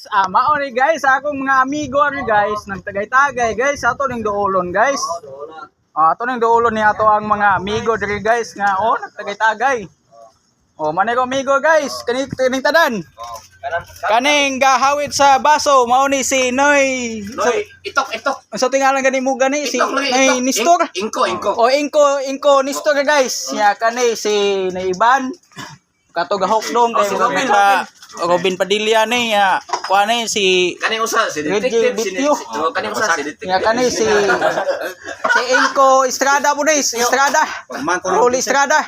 Ah, mao ni guys, akong mga amigo ni guys, nagtagay-tagay guys, ato ning duolon, guys. Ah, ato ning duolon ni ato ang mga amigo diri, guys, nga oh nagtagay-tagay. Oh, manay ko amigo, guys, kani kaning tanan. Kaning gahawit sa baso, mao ni si Noy. Noy, itok, itok. Sa tingalan gani mo gani si Itok lagi, Noy itok. Nistor. Ingko, ingko. O Ingko, Ingko Nistor guys. Nya kani si Noy Iban. Kato gahok dong kay Oh, si Robin, Robin, Robin Padilla ni ya. Kuan ni si Kani usa si Reggie detective si Bitio. Oh, kani usa si detective. Nya kani si si Ingko Estrada po ni, Estrada. Rolly Estrada.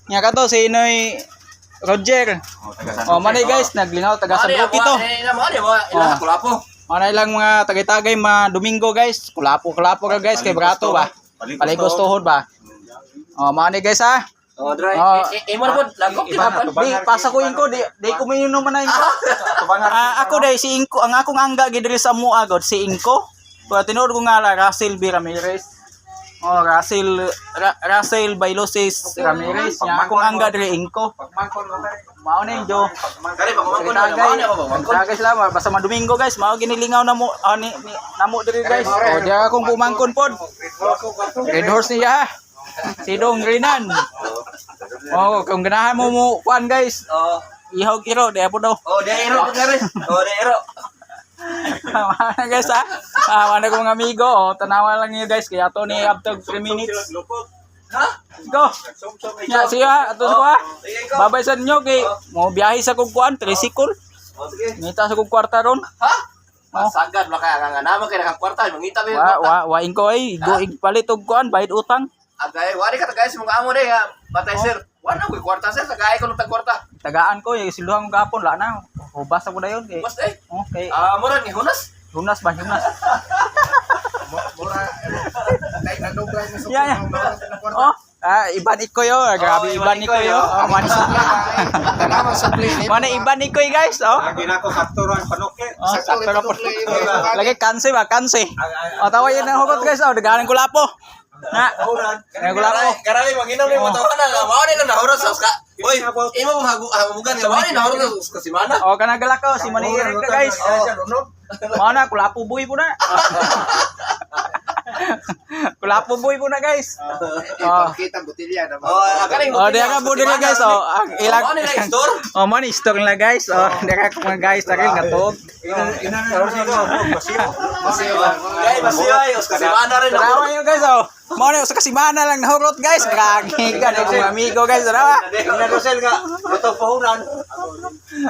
Nya kato si Noy Roger. Oh, manay guys, naglingaw taga San Roque to. Mo ani mo ila Oh. kulapo. Mana ilang mga tagay-tagay ma Domingo, guys. Kulapo-kulapo ka guys kay brato ba. Paligos tuhod ba. Oh, mga ni guys ha. Oh, dry. Oh. Imo na pod lagok di ba? Di pasa ko Ingko, di ko minum man na Ingko. Ah, ako dai si Ingko, ang akong angga gid diri sa mua god si Ingko. Pero tinuod ko nga la Russell B Ramirez. Oh, Russell Russell Bailosis Ramirez. Nya akong angga diri Ingko. Mao ni Jo. Kani pagmangkon na Tagay, mo ani ako pagmangkon. tagay sila, basta madomingo guys, mao ginilingaw na mo ah, ni namo diri guys. Oh, di akong pumangkon pod. Red Horse niya ha. Si Dong Rinan. Oh, kung ganahan mo mo kuan guys, Oh, ihog iro di po daw. oh, di ero pud gari. Oh, di ero. Mana guys ha. Ah, mana ko mga amigo, oh, tanawa lang niyo guys kaya to ni after 3 minutes. Ha? Go. Ya, siya ato sa kuha. Sige ko. Babay sa inyo kay mo biyahe sa kong kuan tricycle. Oh, sige. Ngita sa kong kwarta ron. Ha? Masagad ba kaya nga naman kay nakakwarta, mangita ba yung Wa kwarta? wa wa ingko ay go palit og kuan bayad utang. Agay, wari ka tagay sa mga amo de ha. Batay Oh. sir. Wala ko kwarta sir, tagay ko nung tagkwarta. Tagaan ko yung silduhan ko gapon la na. Hubas ako dayon kay. Basta eh. Oh, kay Ah, mura ni Hunas. Lunas ba lunas. Mura, kay nadugay na sa Yeah. Oh, ah, Iban iko yo. Grabe Oh, Iban Iban iko yo. Ikoy, Oh, man. Tanaman sa plane. Mana Iban iko guys, oh. Lagi na ako sakto ron panukli. Oh, sakto na po. Lagi kanse ba, kanse. Oh, tawa yun ang hugot guys. Oh, daganan ko lapo. Na. Daganan ko lapo. Karami manginom ni Oh. motawa na nga mao ni lang nahurot sa uska. Oy, imo mong hagu hamugan nga mao ni nahurot sa uska si mana. Oh, kana galakaw si Manirik ka guys. Mao na kulapo boy po na. Kulapo boy po na guys. Oh. Ipakita ang botilya na. Oh, kaning Oh, diya ka po diri guys. Oh, ang ilang Mao ni lang store. Oh, man store nila guys. Oh, diya ka mga guys dahil ngatog. Ina na ron siya basiyo. Gay basiyo ay uska si mana rin. Tarawa yun guys oh. Mao na sa kasimana lang nahurot guys. Grabe ka na amigo guys. Tarawa. Ina Rosel nga lutong pahunan,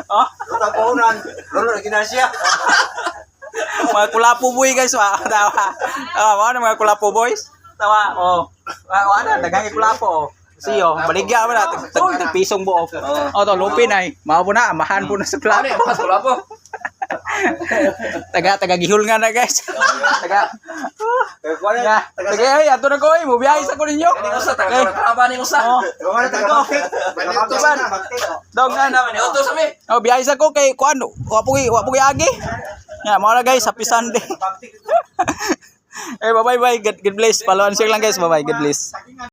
Oh, lutong pahunan. Lolo lagi na siya. mga kulapo boy guys wa. Tawa. Tawa mao na mga kulapo boys. Tawa. Oh. Wa wa na daghang kulapo oh. Siyo, baligya mo na tag tag pisong buok. Oh, to lupin ay. Mao po na amahan po na sa Mao ni kulapo. bukas kulapo. Taga taga gihul nga na guys. Taga. Taga Ya, sige ay ato na ko ay mobiyahe sa ko ninyo. Kaning usa taga traba ning usa. Oh, Taga taga. Dong Ana ano. man auto sa mi. Oh, biyahe sa ko kay kuan, wa po agi. Ya, mao na guys, happy Sunday. Eh, bye bye bye. God bless. Follow and share lang guys. Bye bye. God bless.